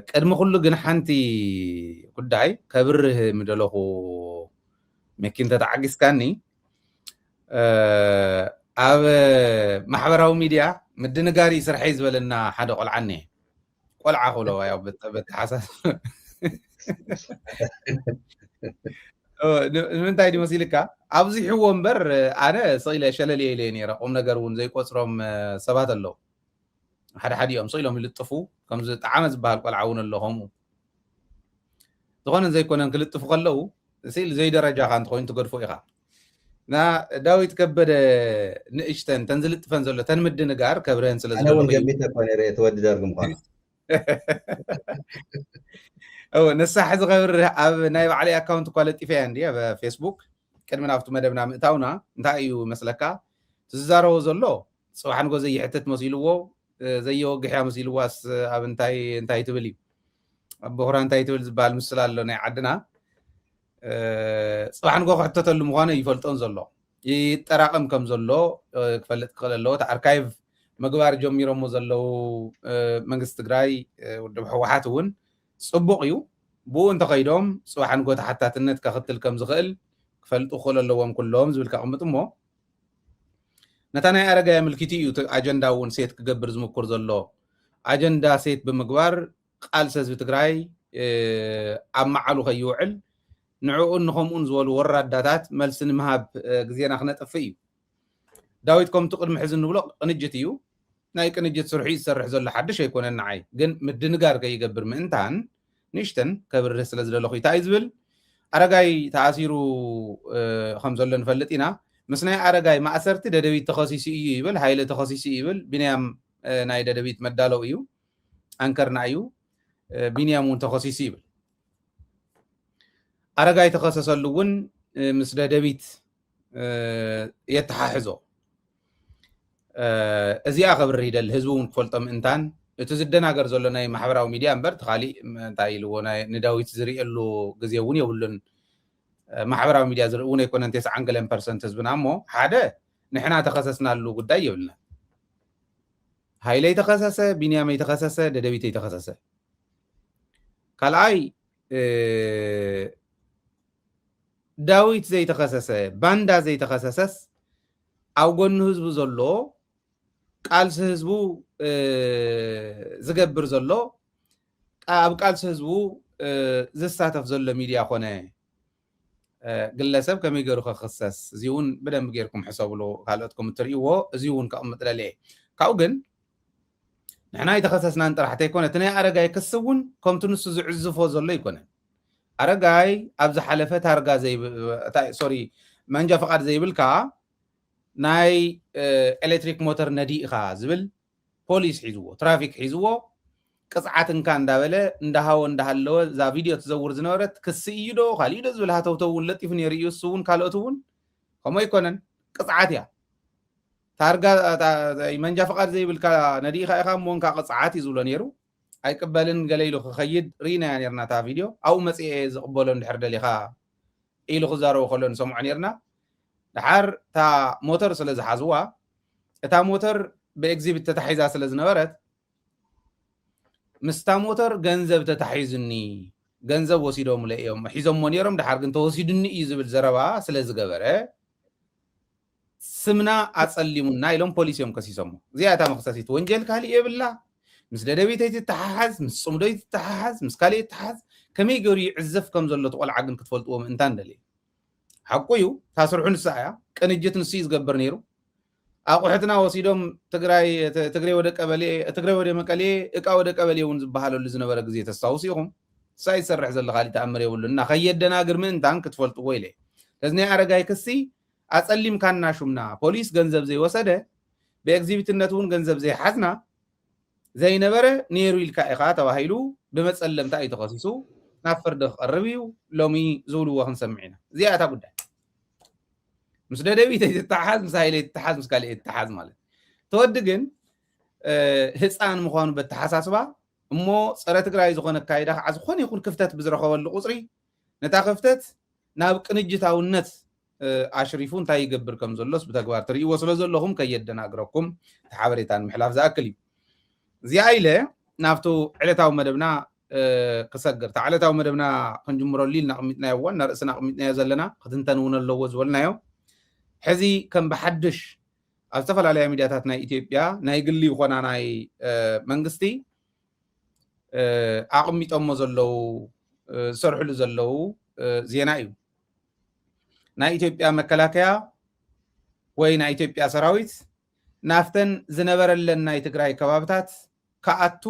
ቅድሚ ኩሉ ግን ሓንቲ ጉዳይ ከብርህ ምደለኹ፣ መኪን ተተዓጊስካኒ፣ ኣብ ማሕበራዊ ሚድያ ምድንጋሪ ስርሐይ ዝበለና ሓደ ቆልዓ እኒሀ። ቆልዓ ክብሎ ያው በተሓሳስ ንምንታይ ድዩ መሲልካ ኣብዚሕዎ እምበር፣ ኣነ ስኢለ ሸለልየ ኢለ ነረ። ቁም ነገር እውን ዘይቆፅሮም ሰባት ኣለዉ። ሓደ ሓዲኦም ስኢሎም ይልጥፉ፣ ከምዚ ጣዓመ ዝበሃል ቆልዓ እውን ኣሎ ከምኡ። ዝኾነን ዘይኮነን ክልጥፉ ከለዉ ስኢል ዘይደረጃኻ እንተኮይኑ ትገድፎ ኢኻ። ና ዳዊት ከበደ ንእሽተን ተን ዝልጥፈን ዘሎ ተን ምድንጋር ከብረህን ስለ ዝደለኹ ገሚተ እኮ ነይረ ተወዲ ደርጊ ምዃኑ። ነሳ ሕዚ ከብርህ ኣብ ናይ ባዕለይ ኣካውንት እኳ ለጢፈያ እንዲ ኣብ ፌስቡክ። ቅድሚ ናብቲ መደብና ምእታውና እንታይ እዩ መስለካ ትዝዛረቦ ዘሎ? ፅባሕ ንጎ ዘይሕትት መሲልዎ፣ ዘየወግሕያ መሲልዋስ ኣብ እንታይ እንታይ ትብል እዩ፣ ኣብ ቦኽራ እንታይ ትብል ዝበሃል ምስል ኣሎ ናይ ዓድና። ፅባሕ ንጎ ክሕተተሉ ምዃኑ ይፈልጦን ዘሎ፣ ይጠራቐም ከም ዘሎ ክፈልጥ ክኽእል ኣለዎ። እቲ ኣርካይቭ ምግባር ጀሚሮሞ ዘለዉ መንግስቲ ትግራይ፣ ውድብ ህወሓት እውን ፅቡቕ እዩ። ብኡ እንተኸይዶም ፅባሕ ንጎ ተሓታትነት ከኽትል ከም ዝኽእል ክፈልጡ ክኽእሉ ኣለዎም ኩሎም ዝብል ከቕምጥ እሞ፣ ነታ ናይ ኣረጋይ ኣመልኪቱ እዩ እቲ ኣጀንዳ እውን ሴት ክገብር ዝምኩር ዘሎ። ኣጀንዳ ሴት ብምግባር ቃልሲ ህዝቢ ትግራይ ኣብ መዓሉ ከይውዕል ንዕኡን ንኸምኡን ዝበሉ ወራዳታት መልሲ ንምሃብ ግዜና ክነጥፍእ እዩ። ዳዊት ከምቲ ቅድሚ ሕዚ እንብሎ ቅንጅት እዩ። ናይ ቅንጅት ስርሑ እዩ ዝሰርሕ ዘሎ፣ ሓድሽ ኣይኮነን ንዓይ። ግን ምድንጋር ከይገብር ምእንታን ንእሽተን ከብርህ ስለ ዝደለኹ እንታይ እዩ ዝብል፣ ኣረጋይ ተኣሲሩ ከም ዘሎ ንፈልጥ ኢና። ምስ ናይ ኣረጋይ ማእሰርቲ ደደቢት ተኸሲሱ እዩ ይብል፣ ሃይለ ተኸሲሱ እዩ ይብል። ቢንያም ናይ ደደቢት መዳለው እዩ፣ ኣንከርና እዩ። ቢንያም እውን ተኸሲሱ ይብል። ኣረጋይ ተኸሰሰሉ እውን ምስ ደደቢት የተሓሕዞ። እዚኣ ከብርህ ይደሊ፣ ህዝቢ እውን ክፈልጦ ምእንታን። እቲ ዝደናገር ዘሎ ናይ ማሕበራዊ ሚድያ እምበር፣ እቲ ካሊእ እንታይ ኢልዎ፣ ንዳዊት ዝርእየሉ ግዜ እውን የብሉን። ማሕበራዊ ሚድያ ዝርኢ እውን ኣይኮነን፣ ተስዓን ገለን ፐርሰንት ህዝብና። እሞ ሓደ ንሕና ተኸሰስናሉ ጉዳይ የብልና። ሃይለይ ተኸሰሰ፣ ቢንያመይ ተኸሰሰ፣ ደደቢተይ ተኸሰሰ። ካልኣይ ዳዊት ዘይተኸሰሰ፣ ባንዳ ዘይተኸሰሰስ ኣብ ጎኒ ህዝቡ ዘሎ፣ ቃልሲ ህዝቡ ዝገብር ዘሎ፣ ኣብ ቃልሲ ህዝቡ ዝሳተፍ ዘሎ ሚድያ ኮነ ግለሰብ ከመይ ገይሩ ክኽሰስ? እዚ እውን ብደንብ ጌርኩም ሕሰብሉ፣ ካልኦትኩም እትርእይዎ። እዚ እውን ከቕምጥ ደልየ። ካብኡ ግን ንሕና ኣይተኸሰስናን ጥራሕ ተይኮነ፣ እቲ ናይ ኣረጋይ ክሲ እውን ከምቲ ንሱ ዝዕዝፎ ዘሎ ኣይኮነን። ኣረጋይ ኣብ ዝሓለፈ ታርጋ ዘይብ-፣ እታ-፣ ሶሪ፣ መንጃ ፈቓድ ዘይብልካ ናይ ኤሌክትሪክ ሞተር ነዲእኻ ዝብል ፖሊስ ሒዝዎ፣ ትራፊክ ሒዝዎ፣ ቅፅዓት እንካ እንዳበለ እንዳሃወ እንዳሃለወ እዛ ቪድዮ ትዘውር ዝነበረት ክሲ እዩ ዶ ካሊእ ዶ ዝብል ሃተውተው እውን ለጢፉ ነይሩ እዩ። እሱ እውን ካልኦት እውን ከምኡ ኣይኮነን፣ ቅፅዓት እያ። ታርጋ መንጃ ፍቓድ ዘይብልካ ነዲእኻ ኢኻ እሞ እንካ ቅፅዓት እዩ ዝብሎ ነይሩ። ኣይቅበልን ገለ ኢሉ ክኸይድ ርኢናያ ነርና እታ ቪድዮ። ኣብኡ መፅአ ዝቕበሎ እንድሕር ደሊኻ ኢሉ ክዛረቡ ከሎ ንሰምዖ ነርና። ደሓር እታ ሞተር ስለ ዝሓዝዋ፣ እታ ሞተር ብኤግዚቢት ተታሒዛ ስለ ዝነበረት፣ ምስታ ሞተር ገንዘብ ተታሒዙኒ፣ ገንዘብ ወሲዶምለ እዮም፣ ሒዞሞ ነይሮም፣ ደሓር ግን ተወሲዱኒ እዩ ዝብል ዘረባ ስለ ዝገበረ፣ ስምና ኣጸሊሙና ኢሎም ፖሊስ እዮም ከሲሶሞ። እዚኣ እታ መኽሰሲት፣ ወንጀል ካልእ የብላ። ምስ ደደቢተይ ትተሓሓዝ፣ ምስ ጽምዶይ ትተሓሓዝ፣ ምስ ካልእ ትተሓዝ፣ ከመይ ገይሩ ይዕዘፍ ከም ዘሎ እቲ ቆልዓ ግን ክትፈልጥዎ ምእንታን ደልየ። ሓቁ እዩ፣ እታ ስርሑ ንሳ እያ። ቅንጅት ንሱ እዩ ዝገብር ነይሩ። ኣቑሑትና ወሲዶም ትግራይ፣ ት-፣ ትግሬ ወደ ቀበሌ፣ ትግሬ ወደ መቀሌ፣ እቃ ወደ ቀበሌ እውን ዝበሃለሉ ዝነበረ ግዜ ተስታውሱ ኢኹም። ንሳ ይሰርሕ ዘሎ ካሊእ ተኣምር የብሉን እና ከየደናግር ምእንታን ክትፈልጥዎ ኢለ። ስለዚ ናይ ኣረጋይ ክሲ ኣጸሊምካና ሹምና፣ ፖሊስ ገንዘብ ዘይወሰደ፣ ብኤግዚቢትነት እውን ገንዘብ ዘይሓዝና፣ ዘይነበረ ነይሩ ኢልካ ኢኻ ተባሂሉ ብመጸለምታ እዩ ተኸሲሱ፣ ናብ ፍርዲ ክቐርብ እዩ ሎሚ ዝብልዎ ክንሰምዕ ኢና። እዚኣ እታ ጉዳይ። ምስ ደደቢት ኣይትተሓሓዝ፣ ምስ ሃይለ ኣይትተሓዝ፣ ምስ ካልእ ኣይትተሓዝ ማለት። ተወዲ ግን፣ እ፣ ህፃን ምዃኑ በተሓሳስባ እሞ ጸረ ትግራይ ዝኾነ ኣካይዳ ከዓ ዝኾነ ይኹን ክፍተት ብዝረኸበሉ ቁፅሪ ነታ ክፍተት ናብ ቅንጅታውነት፣ እ፣ ኣሽሪፉ እንታይ ይገብር ከም ዘሎስ ብተግባር ትርእይዎ ስለ ዘለኹም ከየደናግረኩም እቲ ሓበሬታ ንምሕላፍ ዝኣክል እዩ። እዚኣ ኢለ ናብቱ ዕለታዊ መደብና ክሰግር። እታ ዕለታዊ መደብና ክንጅምረሉ ኢልና ኣቕሚጥናዮ፣ ዋና ርእስና ኣቕሚጥናዮ ዘለና፣ ክትንተን እውን ኣለዎ ዝበልናዮ። ሕዚ ከም ብሓድሽ ኣብ ዝተፈላለያ ሚድያታት ናይ ኢትዮጵያ፣ ናይ ግሊ ይኾና ናይ መንግስቲ፣ ኣቕሚጦሞ ዘለዉ፣ ዝሰርሕሉ ዘለዉ ዜና እዩ። ናይ ኢትዮጵያ መከላከያ ወይ ናይ ኢትዮጵያ ሰራዊት ናብተን ዝነበረለን ናይ ትግራይ ከባብታት ክኣቱ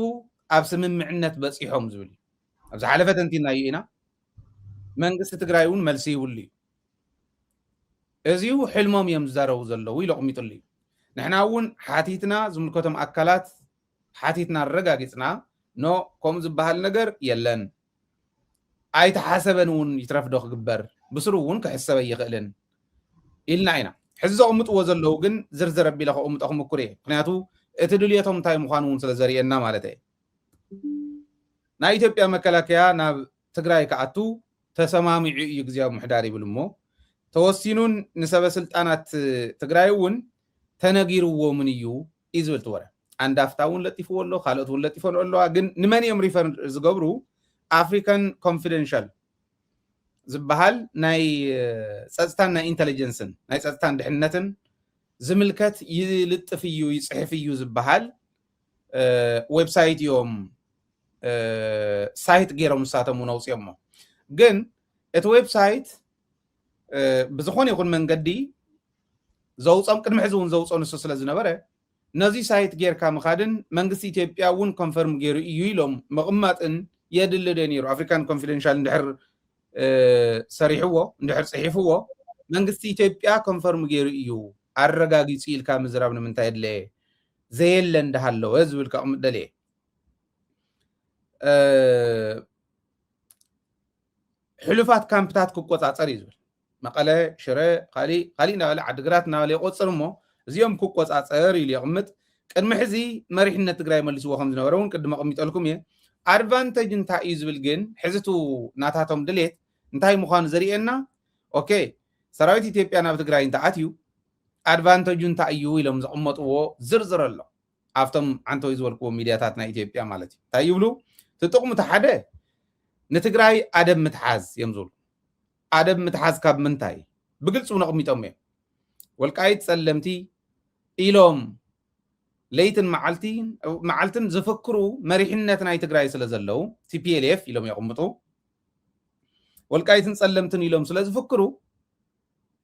ኣብ ስምምዕነት በፂሖም ዝብል እዩ። ኣብ ዝሓለፈ ተንቲናዮ ኢና። መንግስቲ ትግራይ እውን መልሲ ይብሉ እዩ። እዚው ሕልሞም እዮም ዝዛረቡ ዘለዉ ኢሉ ኣቕሚጥሉ እዩ። ንሕና እውን ሓቲትና፣ ዝምልከቶም ኣካላት ሓቲትና ኣረጋጊፅና፣ ኖ፣ ከምኡ ዝበሃል ነገር የለን፣ ኣይተሓሰበን እውን፣ ይትረፍ ዶ ክግበር፣ ብስሩ እውን ክሕሰብ ኣይኽእልን ኢልና ኢና። ሕዚ ዘቕምጥዎ ዘለዉ ግን ዝርዝር ኣቢለ ከቕምጦ ክምኩር እየ። ምክንያቱ እቲ ድልየቶም እንታይ ምዃኑ እውን ስለ ዘርእየና ማለት እየ። ናይ ኢትዮጵያ መከላከያ ናብ ትግራይ ክኣቱ ተሰማሚዑ እዩ ግዝያዊ ምሕዳር ይብል እሞ፣ ተወሲኑን ንሰበ ስልጣናት ትግራይ እውን ተነጊርዎምን እዩ እዩ ዝብል እቲ ወረ። ኣንዳፍታ እውን ለጢፍዎ ኣሎ፣ ካልኦት እውን ለጢፈን ኣለዋ። ግን ንመን እዮም ሪፈር ዝገብሩ? ኣፍሪካን ኮንፊደንሻል ዝበሃል ናይ ጸጥታን ናይ ኢንተለጀንስን፣ ናይ ጸጥታን ድሕነትን ዝምልከት ይልጥፍ እዩ፣ ይጽሕፍ እዩ ዝበሃል ዌብሳይት እዮም፣ ሳይት ገይሮም ንሳቶም እውን ኣውፅኦሞ። ግን እቲ ዌብሳይት ብዝኾነ ይኹን መንገዲ ዘውፅኦም፣ ቅድሚ ሕዚ እውን ዘውፅኦ ንሱ ስለ ዝነበረ፣ ነዚ ሳይት ጌርካ ምኻድን መንግስቲ ኢትዮጵያ እውን ኮንፈርም ገይሩ እዩ ኢሎም ምቕማጥን የድሊ ዶ ነይሩ? ኣፍሪካን ኮንፊደንሻል እንድሕር ሰሪሕዎ፣ እንድሕር ፅሒፍዎ፣ መንግስቲ ኢትዮጵያ ኮንፈርም ገይሩ እዩ ኣረጋጊፁ ኢልካ ምዝራብ ንምንታይ የድለየ? ዘየለ እንዳሃለወ ዝብል ከቕምጥ ደልየ። ሕሉፋት ካምፕታት ክቆፃፀር እዩ ዝብል። መቐለ፣ ሽረ፣ ካሊእ ካሊእ እናበለ፣ ዓድግራት እናበለ ይቆፅር እሞ፣ እዚኦም ክቆፃፀር ኢሉ የቕምጥ። ቅድሚ ሕዚ መሪሕነት ትግራይ መሊስዎ ከም ዝነበረ እውን ቅድም ኣቐሚጠልኩም እየ። ኣድቫንተጅ እንታይ እዩ ዝብል ግን፣ ሕዚ እቲ ናታቶም ድሌት እንታይ ምዃኑ ዘርእየና፣ ኦኬ፣ ሰራዊት ኢትዮጵያ ናብ ትግራይ እንተኣትዩ ኣድቫንተጁ እንታይ እዩ ኢሎም ዘቐመጥዎ ዝርዝር ኣሎ። ኣብቶም ዓንተው ዝበልክዎ ሚድያታት ናይ ኢትዮጵያ ማለት እዩ። እንታይ ይብሉ? እቲ ጥቕሙ እቲ ሓደ ንትግራይ ኣደብ ምትሓዝ እዮም ዝብሉ። ኣደብ ምትሓዝ ካብ ምንታይ? ብግልፂ እውን ኣቕሚጦም እዮም። ወልቃይት ጸለምቲ ኢሎም ለይትን መዓልቲ፣ መዓልትን ዝፍክሩ መሪሕነት ናይ ትግራይ ስለ ዘለዉ፣ ቲ ፒ ኤል ኤፍ ኢሎም የቕምጡ። ወልቃይትን ጸለምትን ኢሎም ስለ ዝፍክሩ፣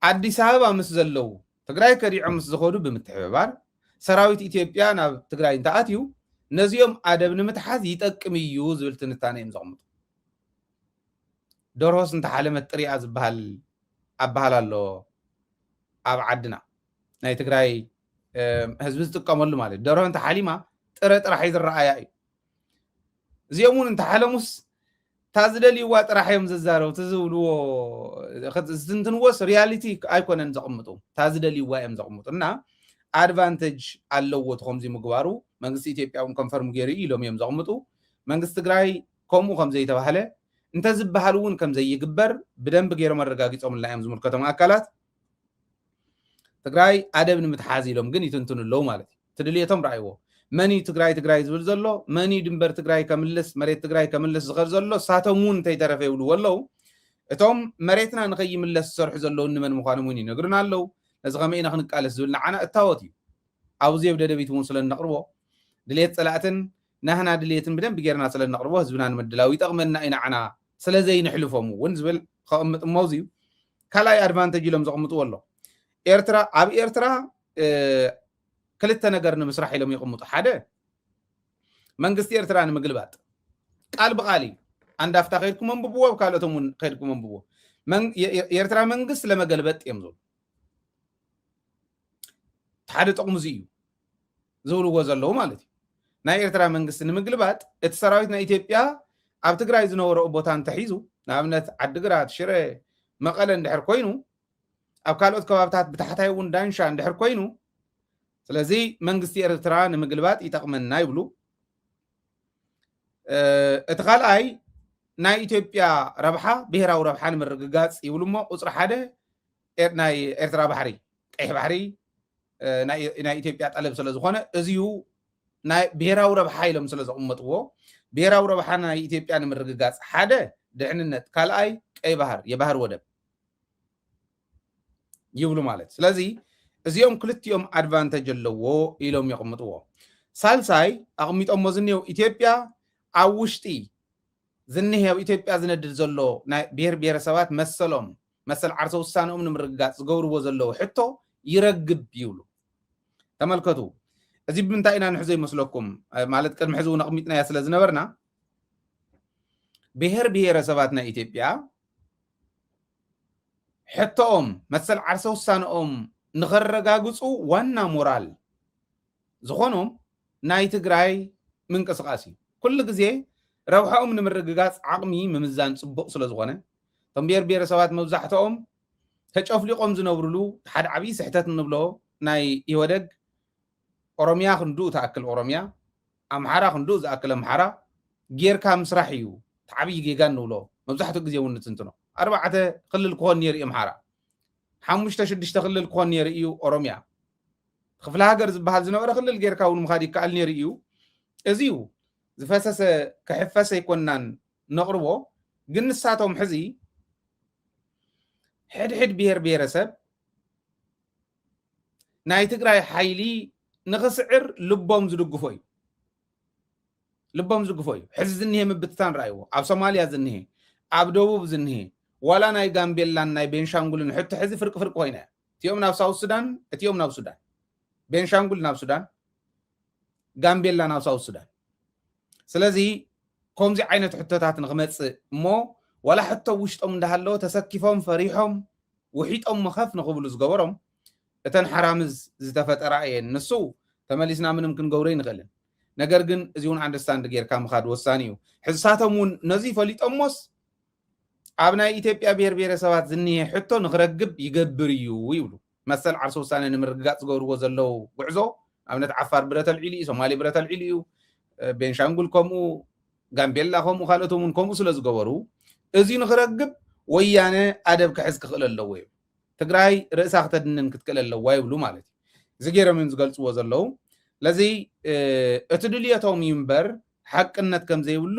ኣዲስ ኣበባ ምስ ዘለዉ፣ ትግራይ ከዲዖም ምስ ዝኸዱ ብምትሕብባር፣ ሰራዊት ኢትዮጵያ ናብ ትግራይ እንተኣትዩ፣ ነዚኦም ኣደብ ንምትሓዝ ይጠቅም እዩ ዝብል ትንታነ እዮም ዘቕምጡ። ደርሆስ እንተሓለመት ጥሪኣ ዝበሃል ኣበሃል ኣሎ ኣብ ዓድና። ናይ ትግራይ፣ እ፣ ህዝቢ ዝጥቀመሉ ማለት እዩ። ደርሆ እንተሓሊማ ጥረ ጥራሕ እዩ ዝረኣያ እዩ። እዚኦም እውን እንተሓለሙስ፣ እታ ዝደልይዋ ጥራሕ እዮም ዝዛረቡ። እቲ ዝብልዎ፣ ዝትንትንዎስ ሪያሊቲ ኣይኮነን ዘቕምጡ። እታ ዝደልይዋ እዮም ዘቕምጡ። እና ኣድቫንተጅ ኣለዎ እቲ ከምዚ ምግባሩ። መንግስቲ ኢትዮጵያ እውን ኮንፈርም ገይሩ እዩ ኢሎም እዮም ዘቕምጡ። መንግስቲ ትግራይ ከምኡ ከም ዘይተባህለ፣ እንተዝበሃል እውን ከም ዘይግበር ብደንቢ ገይሮም ኣረጋጊጾምልና እዮም ዝምልከቶም ኣካላት። ትግራይ ኣደብ ንምትሓዝ ኢሎም ግን ይትንትኑ ኣለዉ ማለት እዩ። እቲ ድልየቶም ረኣይዎ። መን እዩ ትግራይ ትግራይ ዝብል ዘሎ? መን እዩ ድንበር ትግራይ ከምልስ፣ መሬት ትግራይ ከምልስ ዝኸድ ዘሎ? እሳቶም እውን እንተይተረፈ ይብልዎ ኣለዉ። እቶም መሬትና ንኸይምለስ ዝሰርሑ ዘለዉ እንመን ምዃኖም እውን ይነግሩና ኣለዉ። ነዚ ከመይ ኢና ክንቃለስ ዝብል ንዓና እታወት እዩ። ኣብዚ ኣብ ደደቢት እውን ስለ እነቕርቦ፣ ድልየት ጸላእትን ናህና ድልየትን ብደንቢ ጌርና ስለ እነቕርቦ፣ ህዝብና ንምድላው ይጠቕመና እዩ ንዓና ስለ ዘይንሕልፎም እውን ዝብል ከቕምጥ እሞ፣ እዚ እዩ። ካልኣይ ኣድቫንተጅ ኢሎም ዘቕምጥዎ ኣሎ። ኤርትራ፣ ኣብ ኤርትራ፣ እ፣ ክልተ ነገር ንምስራሕ ኢሎም ይቕምጡ። ሓደ፣ መንግስቲ ኤርትራ ንምግልባጥ ቃል ብቃል እዩ። ኣንዳፍታ ከይድኩም ኣንብብዎ፣ ኣብ ካልኦቶም እውን ከይድኩም ኣንብብዎ። መን-፣ የ-፣ የ-፣ የኤርትራ መንግስት ለመገልበጥ እዮም ዝብሉ። እቲ ሓደ ጥቕሙ እዚ እዩ ዝብልዎ ዘለዉ ማለት እዩ። ናይ ኤርትራ መንግስቲ ንምግልባጥ እቲ ሰራዊት ናይ ኢትዮጵያ ኣብ ትግራይ ዝነበረኡ ቦታ እንተሒዙ፣ ንኣብነት ዓድግራት፣ ሽረ፣ መቐለ እንድሕር ኮይኑ፣ ኣብ ካልኦት ከባብታት ብታሕታይ እውን ዳንሻ እንድሕር ኮይኑ፣ ስለዚ መንግስቲ ኤርትራ ንምግልባጥ ይጠቕመና ይብሉ። እ፣ እቲ ካልኣይ ናይ ኢትዮጵያ ረብሓ፣ ብሄራዊ ረብሓ ንምርግጋጽ ይብሉ እሞ፣ ቁጽሪ ሓደ ኤር-፣ ናይ ኤርትራ ባሕሪ፣ ቀይሕ ባሕሪ፣ እ፣ ናይ፣ ናይ ኢትዮጵያ ጠለብ ስለ ዝኾነ፣ እዚዩ ናይ ብሔራዊ ረብሓ ኢሎም ስለ ዘቕመጥዎ፣ ብሔራዊ ረብሓ ናይ ኢትዮጵያ ንምርግጋጽ ሓደ ድሕንነት፣ ካልኣይ ቀይ ባህር፣ የባህር ወደብ ይብሉ ማለት። ስለዚ እዚኦም ክልቲኦም ኣድቫንተጅ ኣለዎ ኢሎም የቕምጥዎ። ሳልሳይ ኣቕሚጦሞ ዝኒው ኢትዮጵያ ኣብ ውሽጢ ዝኒሄ ኣብ ኢትዮጵያ ዝነድድ ዘሎ ናይ ብሔር ብሔረሰባት መሰሎም መሰል ዓርሰ ውሳንኦም ንምርግጋጽ ዝገብርዎ ዘለዉ ሕቶ ይረግብ ይብሉ። ተመልከቱ፣ እዚ ብምንታይ ኢና ንሕዞ ይመስለኩም? ማለት ቅድሚ ሕዚ እውን ኣቕሚጥናያ ስለ ዝነበርና ብሔር ብሔረሰባት ናይ ኢትዮጵያ ሕቶኦም መሰል ዓርሰ ውሳንኦም ንኸረጋግጹ ዋና ሞራል ዝኾኖም ናይ ትግራይ ምንቅስቃስ እዩ። ኩሉ ግዜ ረብሓኦም ንምርግጋጽ ዓቕሚ ምምዛን ጽቡቕ ስለ ዝኾነ እቶም ብሔር ብሔረሰባት መብዛሕትኦም ተጨፍሊቖም ዝነብርሉ ሓደ ዓብዪ ስሕተት እንብሎ ናይ ኢህወደግ ኦሮሚያ ክንድኡ ትኣክል ኦሮሚያ፣ ኣምሓራ ክንድኡ ዝኣክል ኣምሓራ ጌርካ ምስራሕ እዩ እቲ ዓብዪ ጌጋ እንብሎ። መብዛሕትኡ ግዜ እውን ንትንትኖ ኣርባዕተ ክልል ክኾን ነይሩ እዩ ኣምሓራ፣ ሓሙሽተ ሽዱሽተ ክልል ክኾን ነይሩ እዩ ኦሮሚያ። ክፍለ ሃገር ዝበሃል ዝነበረ ክልል ጌርካ እውን ምኻድ ይከኣል ነይሩ እዩ። እዚ እዩ ዝፈሰሰ ክሕፈስ ኣይኮናን ነቕርቦ፣ ግን ንሳቶም ሕዚ ሕድሕድ ብሔር ብሔረሰብ ናይ ትግራይ ሓይሊ ንኽስዕር ልቦም ዝድግፎ እዩ። ልቦም ዝድግፎ እዩ። ሕዚ ዝኒሄ ምብትታን ረኣይዎ። ኣብ ሶማልያ ዝኒሄ፣ ኣብ ደቡብ ዝኒሄ፣ ዋላ ናይ ጋምቤላን ናይ ቤንሻንጉልን ሕቶ ሕዚ ፍርቂ ፍርቂ ኮይና እያ። እቲኦም ናብ ሳውት ሱዳን፣ እቲኦም ናብ ሱዳን፣ ቤንሻንጉል ናብ ሱዳን፣ ጋምቤላ ናብ ሳውት ሱዳን። ስለዚ ከምዚ ዓይነት ሕቶታት ንክመፅእ እሞ ዋላ ሕቶ ውሽጦም እንዳሃለወ ተሰኪፎም ፈሪሖም ውሒጦም መኸፍ ንኽብሉ ዝገበሮም እተን ሓራምዝ ዝተፈጠራ እየን። ንሱ ተመሊስና ምንም ክንገብሮ ይንኽእልን። ነገር ግን እዚ እውን ኣንደርስታንድ ጌርካ ምኻድ ወሳኒ እዩ። ሕዝሳቶም እውን ነዚ ፈሊጦሞስ ኣብ ናይ ኢትዮጵያ ብሔር ብሔረሰባት ዝኒሄ ሕቶ ንክረግብ ይገብር እዩ ይብሉ። መሰል ዓርሰ ውሳነ ንምርግጋፅ ዝገብርዎ ዘለዉ ጉዕዞ ኣብነት ዓፋር ብረት ኣልዒሉ እዩ፣ ሶማሌ ብረት ኣልዒሉ እዩ፣ ቤንሻንጉል ከምኡ፣ ጋምቤላ ከምኡ፣ ካልኦት እውን ከምኡ ስለ ዝገበሩ እዚ ንክረግብ ወያነ ኣደብ ክሕዝ ክኽእል ኣለዎ እዩ። ትግራይ ርእሳ ክተድንን ክትክእል ኣለዋ ይብሉ ማለት እዩ። እዚ ገይሮም እዮም ዝገልፅዎ ዘለዉ። ስለዚ እቲ ድልየቶም እዩ እምበር ሓቅነት ከም ዘይብሉ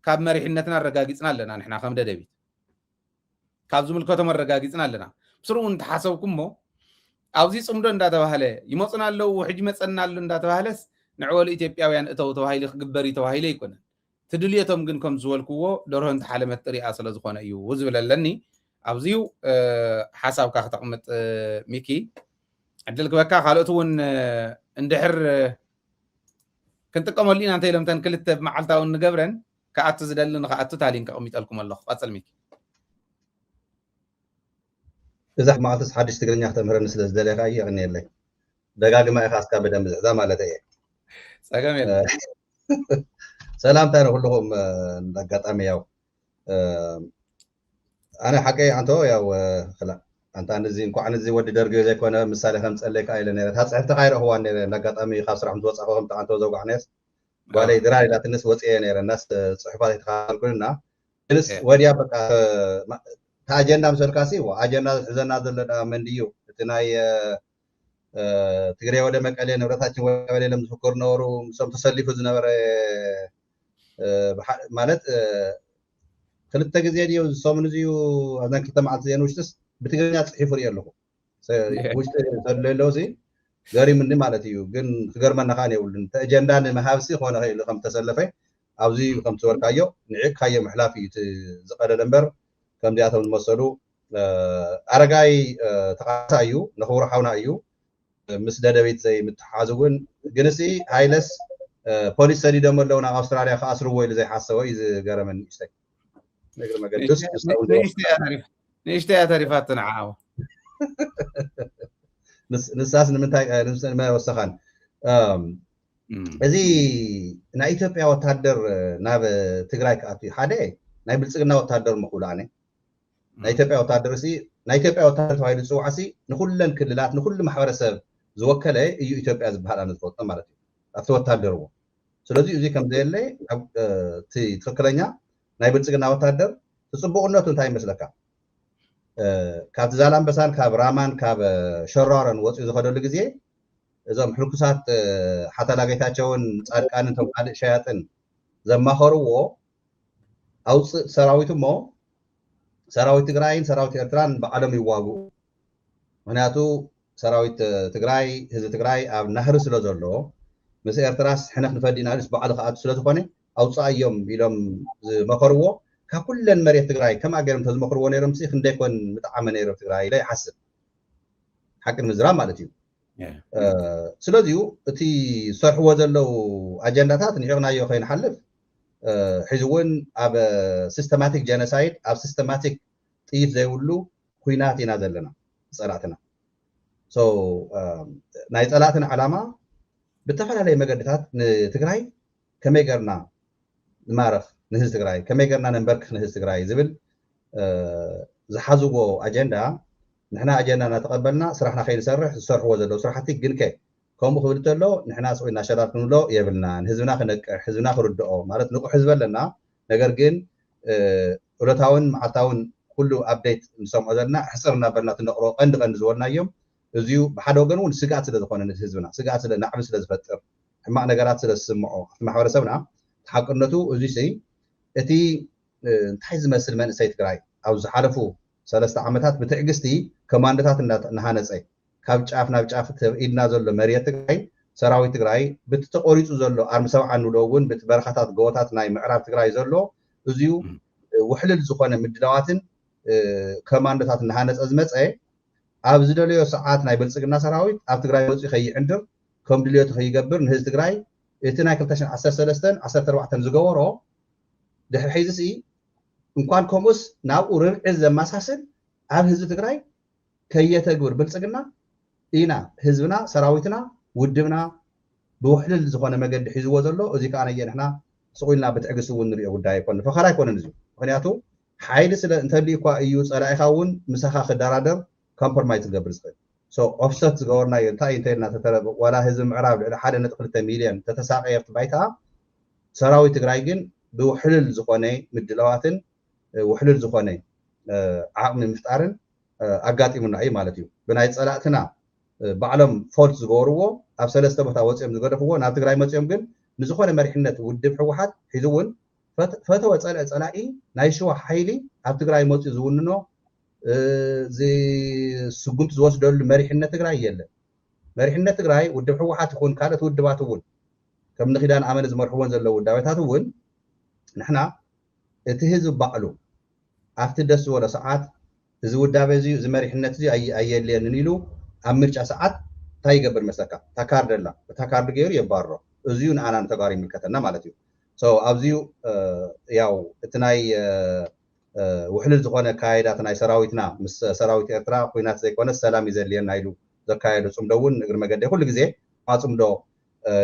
ካብ መሪሕነትና ኣረጋጊፅና ኣለና። ንሕና ከም ደደቢት ካብ ዝምልከቶም ኣረጋጊፅና ኣለና። ብስሩ እውን እንተሓሰብኩሞ ኣብዚ ፅምዶ እንዳተባህለ ይመፁና ኣለዉ፣ ውሕጅ ይመፀና ኣሎ እንዳተባህለስ ንዕበሉ ኢትዮጵያውያን እተው ተባሂሉ ክግበር እዩ ተባሂሉ ኣይኮነን። ትድልየቶም ግን ከም ዝበልክዎ ደርሆ እንተሓለመት ጥሪኣ ስለ ዝኾነ እዩ ዝብል ኣለኒ። ኣብዚዩ ሓሳብካ ክተቕምጥ ሚኪ ዕድል ክበካ። ካልኦት እውን እንድሕር ክንጥቀመሉ ኢና እንተ ኢሎም ተን ክልተ ብመዓልታዊ ንገብረን ክኣቱ ዝደሊ ንክኣቱ ታሊን ከቕሚጠልኩም ኣለኹ። ቀፅል ሚኪ። እዛ መዓልትስ ሓድሽ ትግርኛ ክተምህረኒ ስለ ዝደለኻ የቕንየለይ። ደጋግማ ኢኻ እስካ ብደንብ ዝሕዛ ማለት እየ። ፀገም የለ። ሰላምታ ንኩልኹም። ኣጋጣሚ ያው ኣነ ሓቀይ ኣንቶ ያው ክላ ኣንታ ንዚ እንኳዕ ንዚ ወዲ ደርጊ ዘይኮነ ምሳሌ ከም ጸለይ ከኣ ኢለ ነረ። እታ ጽሕፍቲ ካይረኽዋ ነረ። ኣጋጣሚ ካብ ስራሕ ምስ ወጻኹ ከም ተዓንቶ ዘውጋዕነስ ጓለይ ድራር ኢላትንስ ወጽየ ነረ። እናስ ጽሑፋት ኣይተኻልኩልና ግንስ ወዲያ በቃ እታ ኣጀንዳ ምሰልካሲ ኣጀንዳ ዝሕዘና ዘሎ ዳ መን ድዩ እቲ ናይ ትግሬ ወደ መቀሌ ንብረታችን ወደ መቀሌ ለምዝፍክሩ ነበሩ። ምስም ተሰሊፉ ዝነበረ ማለት ክልተ ግዜ ድዩ ዝሰሙን እዚዩ ኣብዘን ክልተ መዓልቲ እዚአን ውሽጥስ ብትግርኛ ፅሒፉ ሪኦ ኣለኹ። ውሽጢ ዘሎ የለው እዚ ገሪምኒ ማለት እዩ። ግን ክገርመና ከዓ የብሉን። እቲ ኣጀንዳ ንምሃብሲ ክኾነ ክእል ከም ተሰለፈ ኣብዚ ከም ዝበልካዮ ንዒቕካዮ ምሕላፍ እዩ እቲ ዝቐደደ እምበር ከምዚኣቶም ዝመሰሉ ኣረጋይ ተቃሳ እዩ፣ ንኽብሩ ሓውና እዩ። ምስ ደደቢት ዘይምትሓዝ እውን ግንሲ ሃይለስ ፖሊስ ሰዲዶም ኣለዉ ናብ ኣውስትራልያ ክኣስርዎ ኢሉ ዘይሓሰቦ እዩ ዝገረመኒ። ንእሽተይ እግሪ መገድስ ንእሽተይ እያ ተሪፋቶ ንዓው ንሳስ ንምንታይ ወሰኻን እዚ ናይ ኢትዮጵያ ወታደር ናብ ትግራይ ክኣቱ ሓደ ናይ ብልፅግና ወታደር ምክብሉ ኣነ ናይ ኢትዮጵያ ወታደር ሲ ናይ ኢትዮጵያ ወታደር ተባሂሉ ዝፅዋዕ ሲ ንኩለን ክልላት ንኩሉ ማሕበረሰብ ዝወከለ እዩ ኢትዮጵያ ዝበሃል ኣነ ዝፈልጦ ማለት እዩ ኣብቲ ወታደር እውን ስለዚ እዚ ከም ዘየለ እቲ ትክክለኛ ናይ ብልፅግና ወታደር ትፅቡቅነቱ እንታይ ይመስለካ ካብቲ ዛላምበሳን ካብ ራማን ካብ ሸራሮን ወፂኡ ዝኸደሉ ግዜ እዞም ሕልኩሳት ሓተላ ጌታቸውን ፃድቃንን እቶም ካልእ ሸያጥን ዘማኸርዎ ኣውፅእ ሰራዊት እሞ ሰራዊት ትግራይን ሰራዊት ኤርትራን ባዕሎም ይዋግኡ። ምክንያቱ ሰራዊት ትግራይ ህዝቢ ትግራይ ኣብ ናህሪ ስለ ዘሎ ምስ ኤርትራስ ሕነ ክንፈዲ ኢና ኢሉስ ባዕሉ ክኣቱ ስለ ዝኾነ ኣውፅኣዮም ኢሎም ዝመኸርዎ ካብ ኩለን መሬት ትግራይ ከምኣ ገይሮም ተዝመኽርዎ ነይሮም ሲ ክንደይ ኮን ምጠዓመ ነይሩ ትግራይ ኢለ ይሓስብ። ሓቂ ንምዝራብ ማለት እዩ። ስለዚዩ እቲ ዝሰርሕዎ ዘለዉ ኣጀንዳታት ንዒቕናዮ ከይንሓልፍ ሕዚ እውን ኣብ ሲስተማቲክ ጀኖሳይድ ኣብ ሲስተማቲክ ጥይት ዘይብሉ ኩናት ኢና ዘለና ጸላእትና። ናይ ጸላእትና ዓላማ ብተፈላለየ መገድታት ንትግራይ ከመይ ገርና ንማረኽ ንህዝቢ ትግራይ ከመይ ገርና ነንበርክኽ ንህዝቢ ትግራይ ዝብል ዝሓዝዎ ኣጀንዳ ንሕና ኣጀንዳ እናተቐበልና ስራሕና ከይንሰርሕ ዝሰርሕዎ ዘለዉ ስራሕቲ ግንከ ከምኡ ክብል ተሎ ንሕና ስቑ ኢልና ሸላል ክንብሎ የብልና። ንህዝብና ክነቅሕ ህዝብና ክርድኦ ማለት ንቑሕ ህዝቢ ኣለና። ነገር ግን እለታውን መዓልታውን ኩሉ ኣፕዴት ንሰምዖ ዘለና ሕፅር እናበልና ትነቕሮ ቀንዲ ቀንዲ ዝበልናዮም እዚዩ ብሓደ ወገን እውን ስግኣት ስለ ዝኾነ ነቲ ህዝብና ስግኣት ስለ ናዕቢ ስለ ዝፈጥር ሕማቕ ነገራት ስለ ዝስምዖ ኣብቲ ማሕበረሰብና ሓቅነቱ እዚ ሲ እቲ እንታይ ዝመስል መንእሰይ ትግራይ ኣብ ዝሓለፉ ሰለስተ ዓመታት ብትዕግስቲ ኮማንዶታት እናሃነፀ ካብ ጫፍ ናብ ጫፍ ተብኢልና ዘሎ መሬት ትግራይ ሰራዊት ትግራይ ብቲ ተቆሪፁ ዘሎ ኣርሚ ሰብዓ ንብሎ እውን ብቲ በረኻታት ጎቦታት ናይ ምዕራብ ትግራይ ዘሎ እዚዩ ውሕልል ዝኾነ ምድላዋትን ኮማንዶታት እናሃነፀ ዝመፀ ኣብ ዝደለዮ ሰዓት ናይ ብልፅግና ሰራዊት ኣብ ትግራይ መፅኡ ከይዕንድር ከም ድልዮቱ ከይገብር ንህዝቢ ትግራይ እቲ ናይ ክልተ ሽሕን ዓሰርተ ሰለስተን ዓሰርተ ኣርባዕተን ዝገበሮ ድሕሪ ሕዚ ሲ እንኳን ከምኡስ ናብኡ ርብዒ ዘመሳስል ኣብ ህዝቢ ትግራይ ከየተግብር ብልፅግና ኢና ህዝብና ሰራዊትና ውድብና ብውሕልል ዝኾነ መገዲ ሒዝዎ ዘሎ እዚ ከዓ ነየ ንሕና ስቑ ኢልና ብትዕግስቲ እውን ንሪኦ ጉዳይ ኣይኮነ ፈኸራ ኣይኮነን እዚ ምክንያቱ ሓይሊ ስለ እንተልዩ እኳ እዩ ፀላኢኻ እውን ምሳኻ ክደራደር ኮምፕሮማይዝ ክገብር ዝኽእል ኦፍሰት ዝገበርናዮ እንታይ እንተ ኢልና ተተረብ ዋላ ህዝቢ ምዕራብ ልዕሊ ሓደ ነጥቢ ክልተ ሚልዮን ተተሳቀየ ኣብቲ ባይታ ሰራዊት ትግራይ ግን ብውሕልል ዝኾነ ምድላዋትን ውሕልል ዝኾነ ዓቕሚ ምፍጣርን ኣጋጢሙና እዩ ማለት እዩ ብናይ ፀላእትና ባዕሎም ፎልት ዝገበርዎ ኣብ ሰለስተ ቦታ ወፂኦም ዝገደፍዎ ናብ ትግራይ መፂኦም ግን ንዝኾነ መሪሕነት ውድብ ህወሓት ሒዙ እውን ፈተወ ፀልአ ፀላኢ ናይ ሽዋ ሓይሊ ኣብ ትግራይ መፅኡ ዝውንኖ ስጉምቲ ዝወስደሉ መሪሕነት ትግራይ የለን መሪሕነት ትግራይ ውድብ ህወሓት ይኹን ካልኦት ውድባት እውን ከም ንኪዳን ኣመነ ዝመርሕዎን ዘለዉ ውዳቤታት እውን ንሕና እቲ ህዝቢ ባዕሉ ኣብቲ ደስ ዝበሎ ሰዓት እዚ ውዳቤ እዚ እዚ መሪሕነት እዚ ኣየድልየንን ኢሉ ኣብ ምርጫ ሰዓት እንታይ ይገብር መስለካ እታ ካርድ ኣላ እታ ካርድ ገይሩ የባርሮ እዚዩ ንኣና ንተጋሩ ይምልከተና ማለት እዩ ኣብዚዩ ያው እቲ ናይ ውሕልል ዝኾነ ኣካይዳት ናይ ሰራዊትና ምስ ሰራዊት ኤርትራ ኩናት ዘይኮነ ሰላም ይዘድልየና ኢሉ ዘካየዶ ፅምዶ እውን እግሪ መገደ ኩሉ ግዜ ኣፅምዶ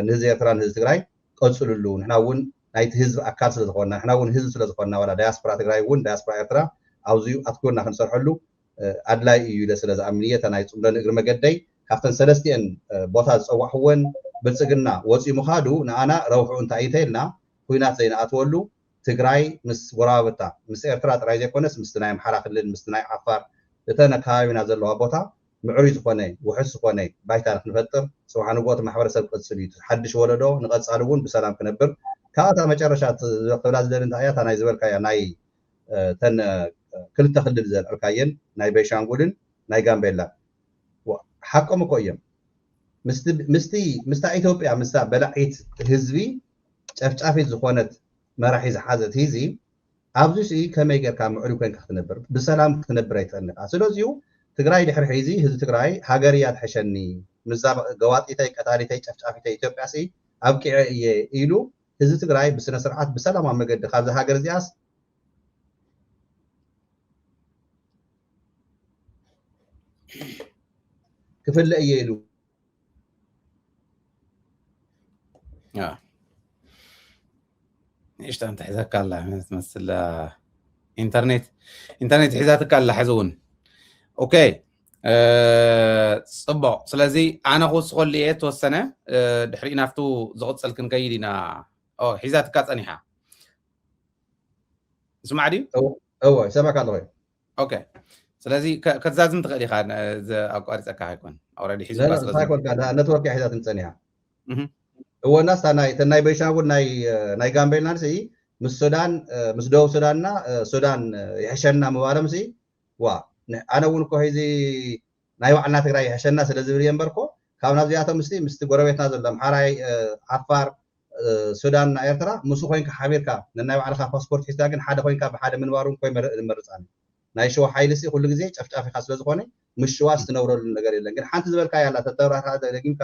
ንህዝቢ ኤርትራ ንህዝቢ ትግራይ ቀፅልሉ ንሕና እውን ናይቲ ህዝቢ ኣካል ስለዝኾንና ንሕና እውን ህዝቢ ስለዝኾንና ዋላ ዳያስፖራ ትግራይ እውን ዳያስፖራ ኤርትራ ኣብዚዩ ኣትኩርና ክንሰርሐሉ ኣድላይ እዩ ኢለ ስለ ዝኣምን እየ እታ ናይ ፅምዶ ንእግሪ መገደይ ካብተን ሰለስቲአን ቦታ ዝፀዋዕክወን ብልፅግና ወፂኡ ምኻዱ ንኣና ረብሑ እንታይ እንተኢልና ኩናት ዘይንኣትወሉ ትግራይ ምስ ጎረባብታ ምስ ኤርትራ ጥራይ ዘይኮነስ ምስቲ ናይ ኣምሓራ ክልል ምስቲ ናይ ዓፋር እተን ኣከባቢና ዘለዋ ቦታ ምዕሩይ ዝኾነ ውሕስ ዝኾነ ባይታ ንክንፈጥር ፅባሕ ንግሆ እቲ ማሕበረሰብ ክቅፅል እዩ ሓድሽ ወለዶ ንቀፃሊ እውን ብሰላም ክነብር ካብኣታ መጨረሻ ክብላ ዝደሊ እንታይ እያ እታ ናይ ዝበልካያ ናይ ተን ክልተ ክልል ዘልዕልካየን ናይ ቤንሻንጉልን ናይ ጋምቤላ ሓቆም እኮ እዮም ምስቲ ምስታ ኢትዮጵያ ምስታ በላዒት ህዝቢ ጨፍጫፊት ዝኾነት መራሒ ዝሓዘት ሂዚ ኣብዚ ስኢ ከመይ ጌርካ ምዕሩይ ኮይንካ ክትነብር ብሰላም ክትነብር ኣይትኽእልን ኢኻ ስለዚዩ ትግራይ ድሕሪ ሒዚ ህዝቢ ትግራይ ሃገር እያ ትሕሸኒ ምዛ ገዋጢተይ ቀታሊተይ ጨፍጫፊተይ ኢትዮጵያ ሲ ኣብቂዐ እየ ኢሉ ህዝቢ ትግራይ ብስነ ስርዓት ብሰላማዊ መገዲ ካብዚ ሃገር እዚኣስ ክፍለ እየ ኢሉ ንእሽታ እንተ ሒዛካ ኣላ ትመስል ኢንተርኔት ኢንተርኔት ሒዛትካ ኣላ ሕዚ እውን ኦኬ ፅቡቅ ስለዚ ኣነ ክውስኸሉ እየ ተወሰነ ድሕሪኡ ናብቱ ዝቕፅል ክንከይድ ኢና ሒዛትካ ፀኒሓ ስማዕ ድዩ እወ ይሰማዕካ ኣለኹ ኦኬ ስለዚ ከ- ከተዛዝም ትኽእል ኢኻ። ነ- ዘ- ኣቋሪፀካ ኣይኮን ኣውረዲ ሒዙ لا لا ባስ እንታይ ኮንካ እነትወርክ ሒዛት ምፀኒያ እህ። እወናስ እታ ናይ እተን ናይ ቤንሻንጉል ናይ ናይ ጋምቤላን ሲ ምስ ሱዳን ምስ ደቡብ ሱዳንና ሱዳን ይሕሸና ምባሎም ሲ ዋ ኣነ እውን እኮ ሂዚ ናይ ባዕልና ትግራይ ይሕሸና ስለ ዝብል እየ እምበርኮ ካብ ናብዚኣቶም ምስቲ ምስቲ ጎረቤትና ዘሎ ኣምሓራይ ዓፋር ሱዳን ና ኤርትራ ምስ ኮይንካ ሓቢርካ ነናይ ባዕልካ ፓስፖርት ሒዝካ ግን ሓደ ኮይንካ ብሓደ ምንባሩ ኮይ መርፃኒ ናይ ሸዋ ሓይሊ ሲ ኩሉ ግዜ ጨፍጫፊካ ስለዝኮነ ምስ ሸዋ ዝትነብረሉ ነገር የለን ግን ሓንቲ ዝበልካ ያላ ተተብራካ ደጊምካ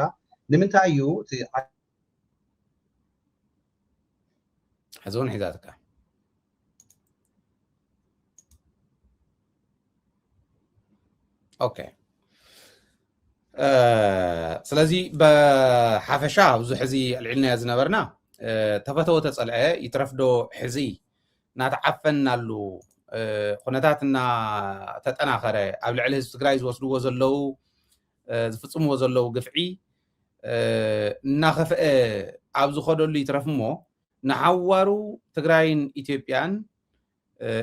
ንምንታይ እዩ ሕዚ እውን ሒዛትካ ኦኬ ስለዚ ብሓፈሻ ኣብዚ ሕዚ ኣልዒልናዮ ዝነበርና ተፈተወ ተፀልዐ ይትረፍዶ ሕዚ እናተዓፈናሉ ኩነታት እናተጠናኸረ ኣብ ልዕሊ ህዝቢ ትግራይ ዝወስድዎ ዘለዉ ዝፍፅምዎ ዘለዉ ግፍዒ እናኸፍአ ኣብ ዝኸደሉ ይትረፍ እሞ ንሓዋሩ ትግራይን ኢትዮጵያን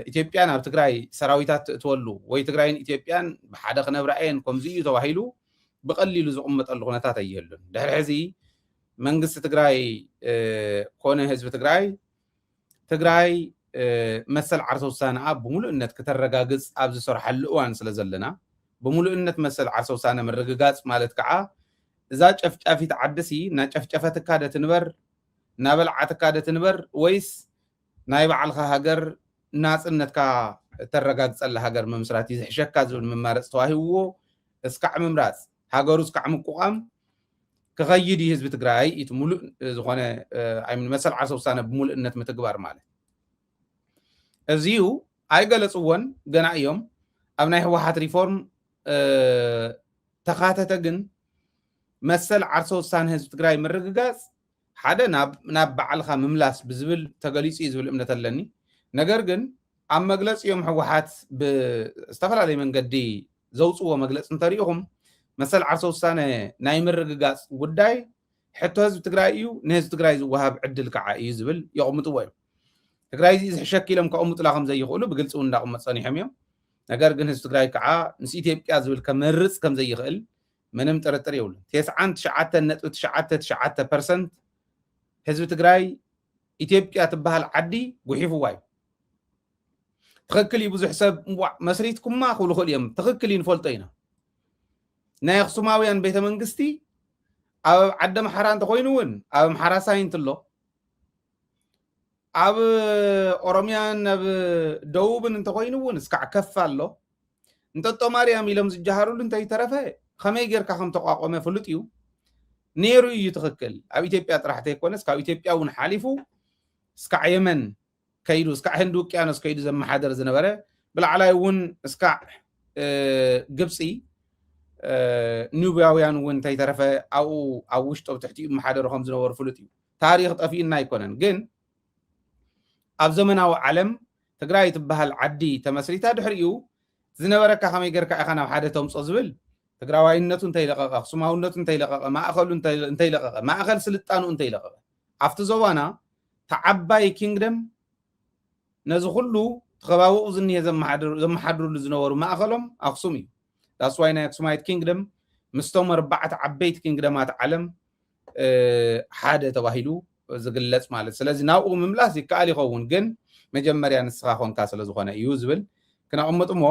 ኢትዮጵያን ኣብ ትግራይ ሰራዊታት ትእትወሉ ወይ ትግራይን ኢትዮጵያን ብሓደ ክነብራ እየን ከምዚ እዩ ተባሂሉ ብቐሊሉ ዝቕመጠሉ ኩነታት ኣይህሉን። ድሕሪ ሕዚ መንግስቲ ትግራይ ኮነ ህዝቢ ትግራይ ትግራይ መሰል ዓርሰ ውሳነኣ ብምሉእነት ክተረጋግፅ ኣብ ዝሰርሓሉ እዋን ስለ ዘለና ብምሉእነት መሰል ዓርሰ ውሳነ ምርግጋፅ ማለት ከዓ እዛ ጨፍጫፊት ዓድሲ እናጨፍጨፈትካ ደ ትንበር እናበልዓትካ ደ ትንበር ወይስ ናይ ባዕልካ ሃገር ናፅነትካ እተረጋግፀላ ሃገር ምምስራት እዩ ዝሕሸካ ዝብል መማረፂ ተዋሂብዎ እስካዕ ምምራፅ ሃገሩ እስካዕ ምቁቋም ክኸይድ እዩ ህዝቢ ትግራይ እቲ ሙሉእ ዝኾነ መሰል ዓርሰ ውሳነ ብምሉእነት ምትግባር ማለት እዚዩ ኣይገለፅዎን ገና እዮም ኣብ ናይ ህወሓት ሪፎርም ተኻተተ ግን መሰል ዓርሰ ውሳነ ህዝቢ ትግራይ ምርግጋፅ ሓደ ናብ ባዕልካ ምምላስ ብዝብል ተገሊፁ እዩ ዝብል እምነት ኣለኒ ነገር ግን ኣብ መግለፂ እዮም ህወሓት ብዝተፈላለየ መንገዲ ዘውፅዎ መግለፂ እንተሪኢኹም መሰል ዓርሰ ውሳነ ናይ ምርግጋፅ ጉዳይ ሕቶ ህዝቢ ትግራይ እዩ ንህዝቢ ትግራይ ዝወሃብ ዕድል ከዓ እዩ ዝብል የቕምጥዎ እዮም ትግራይ እዚ ዝሕሸክ ኢሎም ከቕምጡላ ከም ዘይኽእሉ ብግልፂ እውን እንዳቕመጥ ፀኒሖም እዮም ነገር ግን ህዝቢ ትግራይ ከዓ ምስ ኢትዮጵያ ዝብል ከመርፅ ከም ዘይኽእል ምንም ጥርጥር የብሉን። ተስዓን ትሽዓተን ነጥቢ ትሽዓተ ትሽዓተ ፐርሰንት ህዝቢ ትግራይ ኢትዮጵያ ትበሃል ዓዲ ጉሒፍዋ እዩ። ትኽክል እዩ። ብዙሕ ሰብ እምቧዕ መስሪትኩማ ክብሉ ክእሉ እዮም። ትኽክል እዩ፣ ንፈልጦ ኢና። ናይ ኣኽሱማውያን ቤተ መንግስቲ ኣብ ዓዲ ኣምሓራ እንተኾይኑ እውን ኣብ ኣምሓራ ሳይንት ኣሎ። ኣብ ኦሮሚያን ኣብ ደቡብን እንተኾይኑ እውን እስካዕ ከፍ ኣሎ። እንጠጦ ማርያም ኢሎም ዝጀሃርሉ እንተይተረፈ ከመይ ጌርካ ከም ተቋቆመ ፍሉጥ እዩ። ነይሩ እዩ ትኽክል። ኣብ ኢትዮጵያ ጥራሕ ተይኮነስ ካብ ኢትዮጵያ እውን ሓሊፉ እስካዕ የመን ከይዱ እስካዕ ህንዲ ውቅያኖስ ከይዱ ዘመሓደር ዝነበረ ብላዕላይ እውን እስካዕ ግብፂ ኑብያውያን እውን እንተይተረፈ ኣብኡ ኣብ ውሽጦም ትሕቲኡ መሓደሩ ከም ዝነበሩ ፍሉጥ እዩ። ታሪኽ ጠፊኡና ኣይኮነን ግን ኣብ ዘመናዊ ዓለም ትግራይ ትበሃል ዓዲ ተመስሪታ ድሕሪኡ ዝነበረካ ከመይ ጌርካ ኢኻ ናብ ሓደ ተምፆ ዝብል ትግራዋይነቱ እንተይለቀቀ ኣክሱማውነቱ እንተይለቀቀ ማእኸሉ እንተይለቀቀ ማእኸል ስልጣንኡ እንተይለቀቀ ኣብቲ ዞባና ተዓባይ ኪንግደም ነዚ ኩሉ ተኸባቢኡ ዝኒሀ ዘመሓድርሉ ዝነበሩ ማእኸሎም ኣክሱም እዩ። ዳስዋይ ናይ ኣክሱማይት ኪንግደም ምስቶም ኣርባዕተ ዓበይቲ ኪንግደማት ዓለም ሓደ ተባሂሉ ዝግለፅ ማለት ስለዚ ናብኡ ምምላስ ይከኣል ይኸውን ግን መጀመርያ ንስኻ ኮንካ ስለዝኾነ እዩ ዝብል ክነቕምጥ እሞ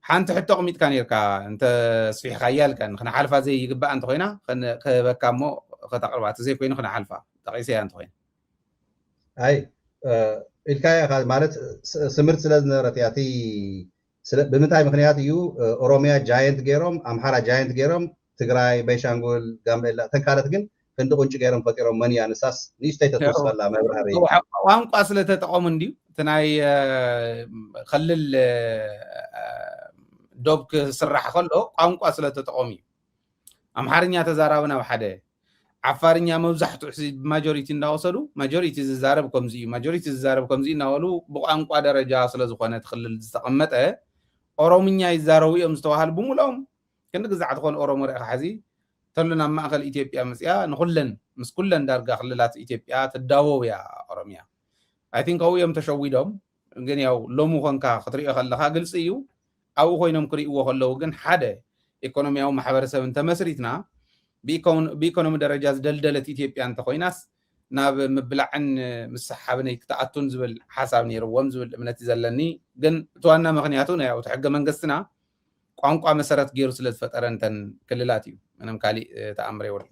ሓንቲ ሕቶ ኣቕሚጥካ ነርካ እንተ ስፊሕካ እያልካ ንክንሓልፋ ዘይግባኣ እንተኮይና ክህበካ እሞ ከተቕርባ እቲ ዘይኮይኑ ክነሓልፋ ጠቂሰያ እንተኮይና ኣይ ኢልካ ማለት ስምርት ስለ ዝነበረት እያ እቲ ብምንታይ ምክንያት እዩ ኦሮሚያ ጃየንት ገይሮም ኣምሓራ ጃየንት ገይሮም ትግራይ ቤንሻንጉል ጋምቤላ እተን ካልኦት ግን ክንዲ ቁንጭ ገይሮም ፈጢሮም መን እያ ንሳስ ንእሽተይ ተትወስፈላ መብራህሪ ቋንቋ ስለተጠቐሙ እንድዩ እቲ ናይ ክልል ዶብ ክስራሕ ከሎ ቋንቋ ስለተጠቐሙ እዩ ኣምሓርኛ ተዛራቢ ናብ ሓደ ዓፋርኛ መብዛሕትኡ ማጆሪቲ እንዳወሰዱ ማጆሪቲ ዝዛረብ ከምዚ እዩ ማጆሪቲ ዝዛረብ ከምዚ እናበሉ ብቋንቋ ደረጃ ስለዝኾነ እቲ ክልል ዝተቐመጠ ኦሮምኛ ይዛረቡ እዮም ዝተባሃሉ ብምልኦም ክንዲ ግዛዕ ዝኾነ ኦሮሞ ርኢኻ ሕዚ ተሉ ናብ ማእኸል ኢትዮጵያ መፅያ ንኩለን ምስ ኩለን ዳርጋ ክልላት ኢትዮጵያ ትዳወው እያ ኦሮምያ ኣይ ቲንክ ኣብኡ እዮም ተሸዊዶም ግን ያው ሎሚ ኮንካ ክትሪኦ ከለካ ግልፂ እዩ ኣብኡ ኮይኖም ክርእይዎ ከለዉ ግን ሓደ ኢኮኖሚያዊ ማሕበረሰብ እንተመስሪትና ብኢኮኖሚ ደረጃ ዝደልደለት ኢትዮጵያ እንተኮይናስ ናብ ምብላዕን ምስሓብን ክትኣቱን ዝብል ሓሳብ ነይርዎም ዝብል እምነት እዩ ዘለኒ። ግን እቲ ዋና ምክንያቱ ናይ እቲ ሕገ መንግስትና ቋንቋ መሰረት ገይሩ ስለ ዝፈጠረ እንተን ክልላት እዩ። ምንም ካሊእ ተኣምር የብሉ።